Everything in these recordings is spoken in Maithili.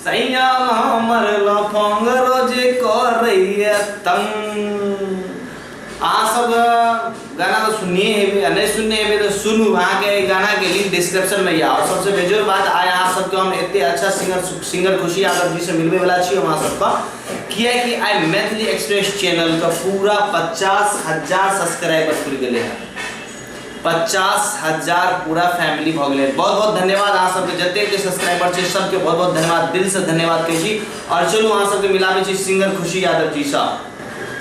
सैया हमर लफंग रोज करैया तंग। अहाँ सब गाना तो सुनिए हेबै आ नहीं सुनने हेबै तो सुनू। अहाँके एहि गानाके लिंक डिस्क्रिप्शनमे यऽ। और सबसे बेजोड़ बात, आइ अहाँ सबके हम एते अच्छा सिंगर सिंगर खुशी यादव जी से मिलबै वाला छी हम अहाँ सबके, कियाकि आइ मैथिली एक्सप्रेस चैनल के पूरा 50,000 सब्सक्राइबर पुरि गेलै हँ। 50,000 पूरा फैमिली भऽ गेलै। बहुत बहुत धन्यवाद अहाँ सबके, जतेक जे सब्सक्राइबर छै सबके बहुत बहुत धन्यवाद, दिल से धन्यवाद कहै छी। और चलू अहाँ सबके मिलाबै छी सिंगर खुशी यादव जी सँ।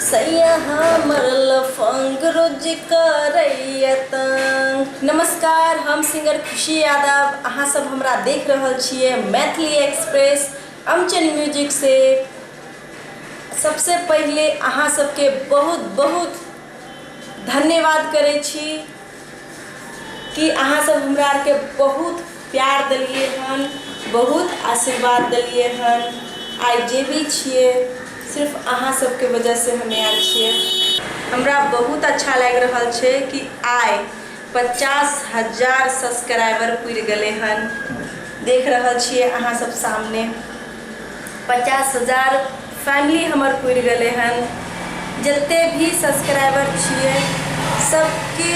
सैया हमर लफंग रोज करैया तंग। नमस्कार, हम सिंगर खुशी यादव। अहाँ सब हमरा देख रहल छियै मैथिली एक्सप्रेस अमचन म्यूजिक से। सबसे पहिले अहाँ सबके बहुत बहुत धन्यवाद करै छी कि अहाँ सब हमरा आरके बहुत प्यार देलियै हन, बहुत आशीर्वाद देलियै हन। आइ जे भी छियै सिर्फ अहाँ सबके वजहसँ हमे आयल छियै। हमरा बहुत अच्छा लागि रहल छै कि आइ 50,000 सब्सक्राइबर पुरि गेलै हन। देख रहल छियै अहाँ सब सामने 50,000 फैमिली हमर पुरि गेलै हन। जते भी सब्सक्राइबर छियै सबके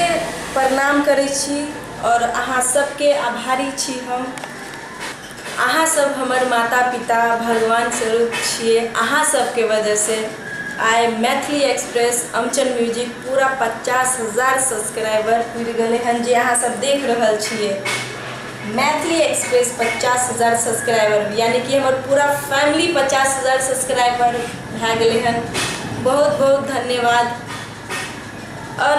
प्रणाम करै छी और अहाँ सबके आभारी छी हम। अहाँ सब हमर माता पिता भगवान स्वरूप छियै। अहाँ सबके वजहसँ आइ मैथिली एक्सप्रेस अमचन म्यूजिक पूरा 50,000 सब्सक्राइबर पुरि गेलै हन, जे अहाँ सब देख रहल छियै। मैथिली एक्सप्रेस 50,000 सब्सक्राइबर, यानी कि हमर पूरा फैमिली 50,000 सब्सक्राइबर भए गेलै हन। बहुत बहुत धन्यवाद। और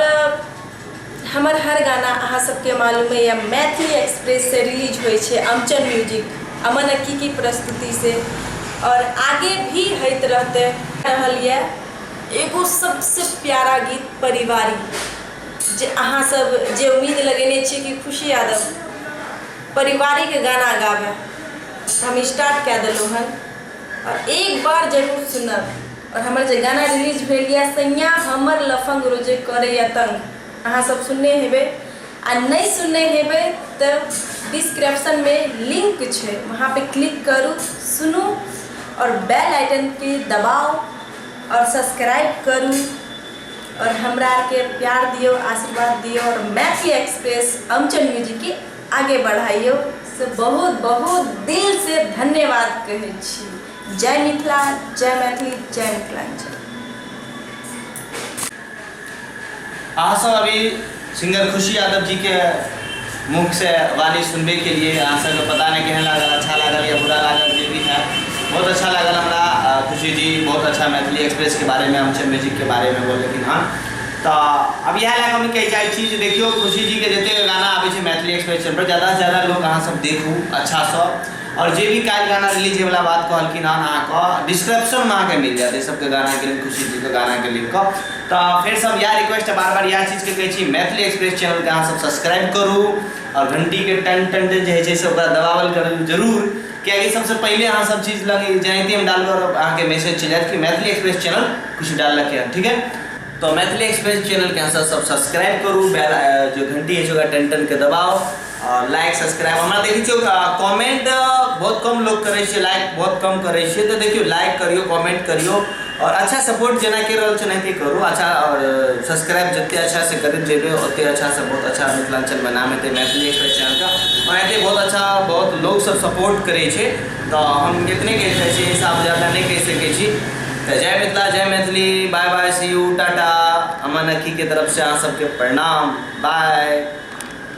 हमर हर गाना अहाँ सबके मालूम है मैथिली एक्सप्रेस से रिलीज होइ छै अमचन म्यूजिक अमन अक्की की प्रस्तुति से, और आगे भी होइत रहते रहल यऽ। एगो सबसे प्यारा गीत परिवारी, जे अहाँ सब जे उम्मीद लगेने छियै कि खुशी यादव पारिवारिक गाना गाबै, हम स्टार्ट कए देलहुँ हन और एक बार जरूर सुनब। और हमर जे गाना रिलीज भेल यऽ सैया हमर लफंग रोजे करैया तंग, अहाँ सब सुनने हेबै आ नहि सुनने हेबै तऽ डिस्क्रिप्शनमे लिंक छै, वहाँ पे क्लिक करू, सुनू और बेल आइकनके दबाउ और सब्सक्राइब करू और हमरा आरके प्यार दियौ, आशीर्वाद दियौ और मैथिली एक्सप्रेस अमचन म्यूजिक के आगे बढ़ाइयौ। से बहुत बहुत दिल से धन्यवाद कहै छी। जय मिथिला, जय मैथिली, जय मिथिलांचल। अहाँ सब अभी सिंगर खुशी यादव जी के मुख से वाणी सुनबे के लिए अहाँ सबके पता नहीं केहन लागल, अच्छा लागल या बुरा लागल, जे भी है बहुत अच्छा लागल हमरा। खुशी जी बहुत अच्छा मैथिली एक्सप्रेस के बारे में, अमचन म्यूजिक के बारे में बोललखिन हँ। तऽ अब इएह लए कऽ हम कहि चाहै छी जे देखियौ खुशी जी के जतेक गाना आबै छै मैथिली एक्सप्रेस चैनल पर, ज़्यादा से ज़्यादा लोग अहाँ सब देखू अच्छासँ। और जे भी काल्हि गाना रिलीज होइवला बात कहलखिन हन, अहाँके डिस्क्रिप्शनमे अहाँके मिल जायत एहि सबके गानाके लिंक, खुशी जीके गानाके लिंक। तऽ फेर सब इएह रिक्वेस्ट, बार बार इएह चीजके कहै छी, मैथिली एक्सप्रेस चैनलके अहाँ सब सब्सक्राइब करू और घंटीके टन टन टन जे होइ छै से ओकरा दबावल करू जरूर, कियाकि सबसँ पहिले अहाँ सब चीज लग जेनाहिते हम डालबै और अहाँके मैसेज चलि जायत कि मैथिली एक्सप्रेस चैनल कुछ डाललकै हन, ठीक है। तो मैथिली एक्सप्रेस चैनल के अहाँ सब सब्सक्राइब करू, बेल जो घंटी है ओकरा टन टन के दबाओ और लाइक सब्सक्राइब। हमरा देखै छियै कमेंट बहुत कम लोग करै छै, लाइक बहुत कम करै छै, तऽ देखियौ लाइक करियौ, कमेंट करियौ और अच्छा सपोर्ट जेना करि रहल छै ओनाहिते करू अच्छा। और सब्सक्राइब जते अच्छा से करैत जेबै ओते अच्छा से बहुत अच्छा मिथिलांचलमे नाम हेतै मैथिली एक्सप्रेस चैनलके। ओनाहिते बहुत अच्छा बहुत लोग सब सपोर्ट करै छै। तऽ हम एतने कहि सकै छी, हिसाब ज्यादा नहि कहि सकै छी। तऽ जय मिथिला, जय Maithili, bye bye, see you, tata. Aman अक्की के तरफ से अहाँ सबके प्रणाम, बाय।